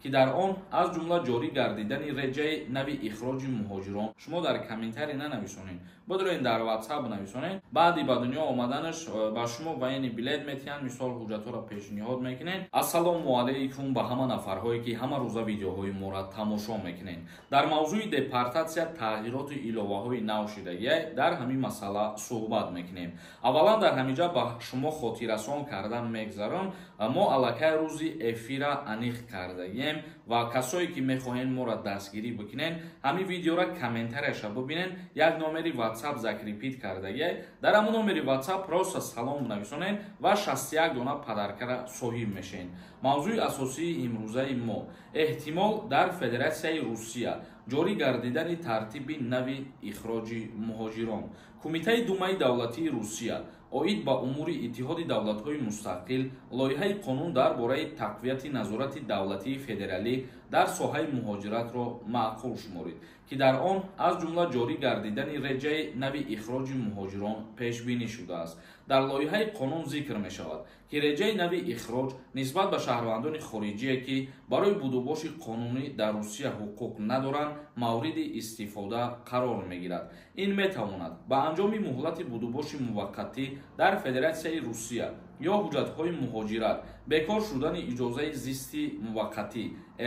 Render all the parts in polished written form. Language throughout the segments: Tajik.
Ки дар он аз ҷумла ҷорӣ гардидани реҷаи нави ихроҷи муҳоҷирон. Шумо дар комментарий нанависонед, бидурен, дар WhatsApp нависонед. Баъди ба дунё омаданаш ба шумо военный билет метиҳанд, мисол, ҳуҷҷатҳоро пешниҳод мекунед. Ассалому алайкум ба ҳама нафарҳое, ки ҳама рӯза видеоҳои моро тамошо мекунед. Дар мавзӯи депортатсия тағйироту иловаҳои нав шудагия, дар ҳамин масъала суҳбат мекунем. Аввалан, дар ҳамин ҷа ба шумо хотиррасон кардан мегзарам: мо аллакай рӯзи эфира аниқ кардагием ва касое ки мехоҳед моро дастгирӣ бикунед, ҳамин видеора комментарияша бибинед, як номери WhatsApp закрепить кардагия. Дар ҳамон номери WhatsApp просто салом нависонед ва 61 дона подаркара соҳиб мешавед. Мавзӯи асосии имрӯзаи мо: эҳтимол дар Федератсияи Русия ҷорӣ гардидани тартиби нави ихроҷи муҳоҷирон. Кумитаи Думаи давлатии Русия оид ба умури Иттиҳоди давлатҳои мустақил лоиҳаи қонун дар бораи тақвияти назорати давлатии федералӣ дар соҳаи муҳоҷиратро маъқул шуморид, ки дар он аз ҷумла ҷорӣ гардидани реҷаи нави ихроҷи муҳоҷирон пешбинӣ шудааст. Дар лоиҳаи қонун зикр мешавад, ки реҷаи нави ихроҷ нисбат ба шаҳрвандони хориҷие, ки барои будубоши қонунӣ дар Русия ҳуқуқ надоранд, мавриди истифода қарор мегирад. Ин метавонад ба анҷоми муҳлати будубоши муваққатӣ дар Федератсияи Русия ё ҳуҷҷатҳои муҳоҷират, бекор шудани иҷозаи зисти муваққатӣ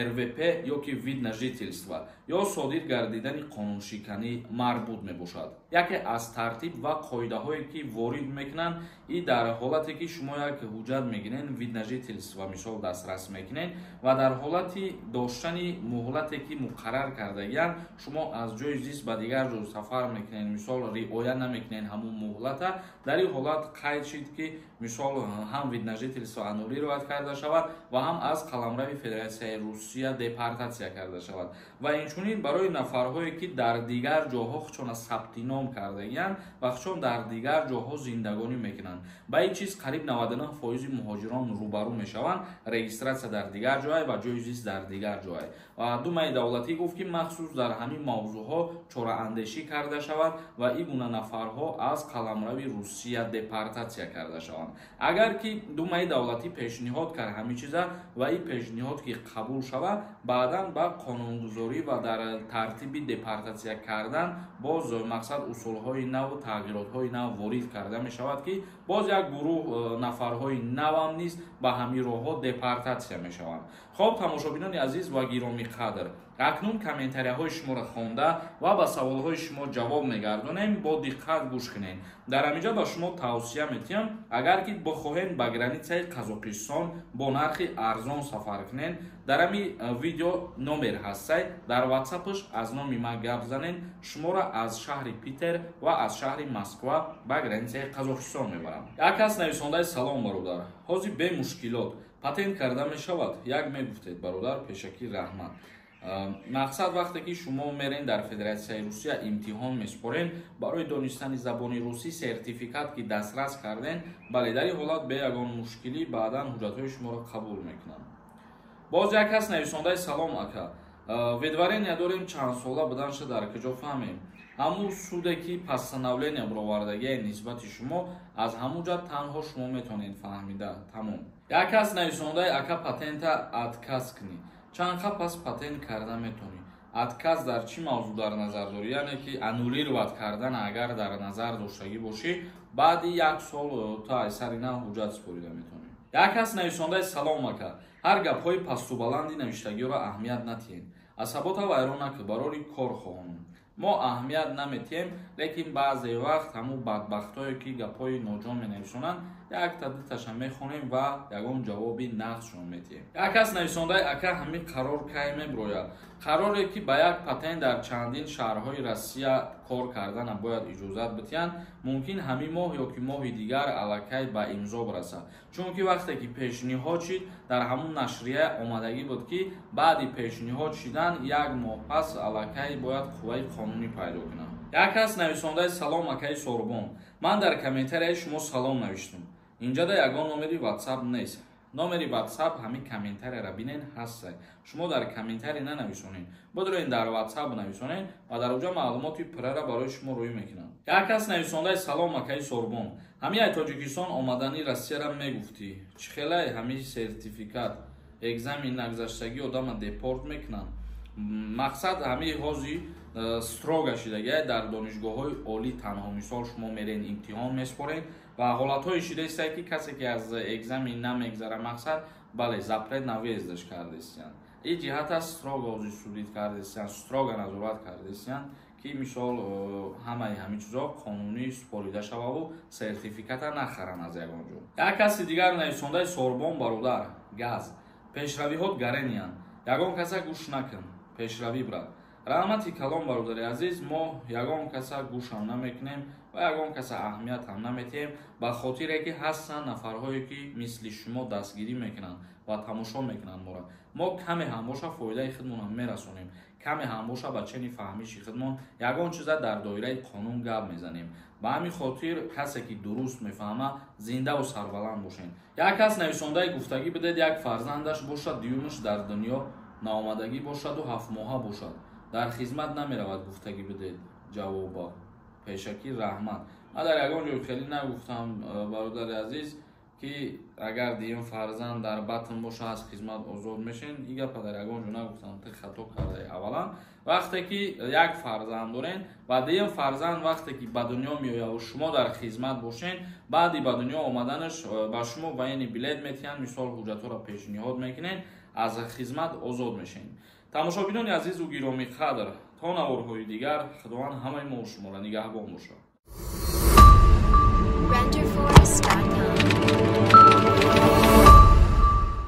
РВП ё ки вид на жительство ё содир гардидани қонуншиканӣ марбут мебошад. Яке аз тартиб ва қоидаҳое, ки ворид мекунанд, и дар ҳолате ки шумо як ҳуҷҷат мегиред, вид на жительство, мисол, дастрас мекунед ва дар ҳолати доштани муҳлате, ки муқаррар кардагианд, шумо аз ҷои зист ба дигар ҷо сафар мекунед, мисол, риоя намекунед ҳамун муҳлата, дар ин ҳолат қайд шид, ки, мисол, ҳам вид на жительство аннулировать карда шавад ва ҳам аз қаламрави Федератсияи Русия депортатсия карда шавад. Ва инчунин барои нафарҳое, ки дар дигар ҷоҳо худшона сабти ном кардагианд ва худшон дар дигар ҷоҳо зиндагонӣ мекунанд. Ба ин чиз қариб 99% муҳоҷирон рӯбарӯ мешаванд: регистрация дар дигар ҷой ва ҷои зист дар дигар ҷой. Ва Думаи давлатӣ гуфт, ки махсус дар ҳамин мавзӯъҳо чораандешӣ карда шавад ва ин гуна нафарҳо аз қаламрави Русия депортатсия карда шаванд. Агар ки Думаи давлатӣ пешниҳод кард ҳамин чиза ва ин пешниҳод ки қабул шавад, баъдан ба қонунгузорӣ ва дар тартиби депортатсия кардан боз, мақсад, усулҳои наву тағйиротҳои нав ворид карда мешавад, ки боз як гурӯҳ нафарҳои навам низ ба ҳамин роҳҳо депортатсия мешаванд. Хоб, тамошобинони азиз ва гиромиқадр, акнун комментарияҳои шуморо хонда ва ба саволҳои шумо ҷавоб мегардонем. Бо диққат гӯш кунед. Дар ҳаминҷа ба шумо тавсия метиҳам: агар ки бихоҳед ба границаи Қазоқистон бо нархи арзон сафар кунед, дар ҳамин видео номер ҳастай, дар ватсапш аз номи ман гап занед, шуморо аз шаҳри Питер ва аз шаҳри Москва ба границаи Қазоқистон мебарам. Як кас нависондаи: «Салом, бародар, ҳозир бемушкилот патент карда мешавад, як мегуфтед, бародар, пешакӣ раҳмат». Мақсад, вақте ки шумо мерен дар Федератсияи Русия имтиҳон месупорен барои донистани забони русӣ, сертификат ки дастрас карден, бале, дар ин ҳолат бе ягон мушкилӣ баъдан ҳуҷҷатҳои шуморо қабул мекунанд. Боз як кас нависондаи: «Салом, ака, выдворение дорем, чанд сола буданша дар куҷо фаҳмем?» Ҳамун суде ки постановление бировардагияи нисбати шумо, аз ҳамун ҷа танҳо шумо метавонед фаҳмида. Тамом. Як кас нависондаи: «Ака, патента отказ кунӣ, чанд қа пас патент карда метавонӣ?» Отказ дар чӣ мавзӯъ дар назар дорӣ? Яъне ки аннулировать кардан агар дар назар доштагӣ бошӣ, баъди як сол то аз сари нав ҳуҷҷат супорида метавонӣ. Як кас нависондаи: «Салом, ака, ҳар гапҳои пастубаланди навиштагиро аҳамият натиҳед, асабота вайрон накӣ, барори кор хоҳонам». Мо аҳамият наметиҳем, лекин баъзе вақт ҳамун бадбахтое, ки гапҳои ноҷон менависонанд, якта дуташа мехонем ва ягон ҷавоби нағзшон метиҳем. Як кас нависондаи: «Ака, ҳамин қарор кай меброяд?» Қароре, ки ба як патент дар чандин шаҳрҳои Россия кор кардана бояд иҷозат битиҳанд, мумкин ҳамин моҳ ё ки моҳи дигар аллакай ба имзо бирасад, чунки вақте ки пешниҳод шид, дар ҳамун нашрия омадагӣ буд, ки баъди пешниҳод шидан як моҳ пас аллакай бояд қувваи қонунӣ пайдо кунад. Як кас нависондаи: «Салом, акаи Сорбон, ман дар комментарияи шумо салом навиштум, инҷада ягон номери WhatsApp нест». Номери WhatsApp ҳамин комментарияра бинен, ҳастай. Шумо дар комментарий нанависонед, бидурен, дар WhatsApp нависонед ва дар оҷа маълумоти пуррара барои шумо рӯй мекунанд. Як кас нависондаи: «Салом, акаи Сорбон, ҳамин ай Тоҷикистон омадани Россияра мегуфтӣ, чӣ хелай ҳамин сертификат?» Экзамен нагузаштагӣ одама депорт мекунанд. Мақсад, ҳамаи ҳози строго шидагия дар донишгоҳҳои олӣ. Танҳо, мисол, шумо мерен, имтиҳон меспорен ва ҳолатҳое шидаистае, ки касе ки аз экзамен намегзара, мақсад, бале, запрет на въезд аш кардестиянд. Ин ҷиҳата строго ҳози судить кардестиянд, строго назорат кардестиянд, ки, мисол, ҳамаи ҳамин чизо қонунӣ супорида шававу сертификата нахаранд аз ягон ҷо. Як каси дигар нависондаи: «Сорбон бародар, газ пешравиҳот гарениянд, ягон каса гӯш накун, пешравӣ брат». Раҳмати калон, бародари азиз. Мо ягон каса гӯшам намекунем ва ягон каса аҳамият ҳам наметиҳем, ба хотире ки ҳастанд нафарҳое, ки мисли шумо дастгирӣ мекунанд ва тамошо мекунанд моро. Мо каме ҳам боша, фоидаи худмонам мерасонем, каме ҳам боша, ба чени фаҳмиши худмон ягон чиза дар доираи қонун гап мезанем. Ба ҳамин хотир, касе ки дуруст мефаҳма, зиндаву сарбаланд бошед. Як кас нависондаи: «Гуфтагӣ бидед, як фарзандаш бошад, дуюмаш дар дунё наомадагӣ бошаду 7 моҳа бошад, дар хизмат намеравад, гуфтагӣ бидед ҷавоба, пешакӣ раҳмат». Ман дар ягон ҷой хеле нагуфтам, бародари азиз, ки агар дуюм фарзанд дар батн боша, аз хизмат озод мешен. Ин гапа дар ягон ҷо нагуфтам, ту хато кардаи. Аввалан, вақте ки як фарзанд дорен ва дуюм фарзанд вақте ки ба дунё меояву шумо дар хизмат бошен, баъди ба дунё омаданаш ба шумо военный билет метиҳанд, мисол, ҳуҷҷатҳоро пешниҳод мекунед, аз хизмат озод мешен. Тамошобинони азизу гиромӣ қадр, то наворҳои дигар Худованд ҳамаи мо шуморо нигаҳбон бошад. Renderforest.com.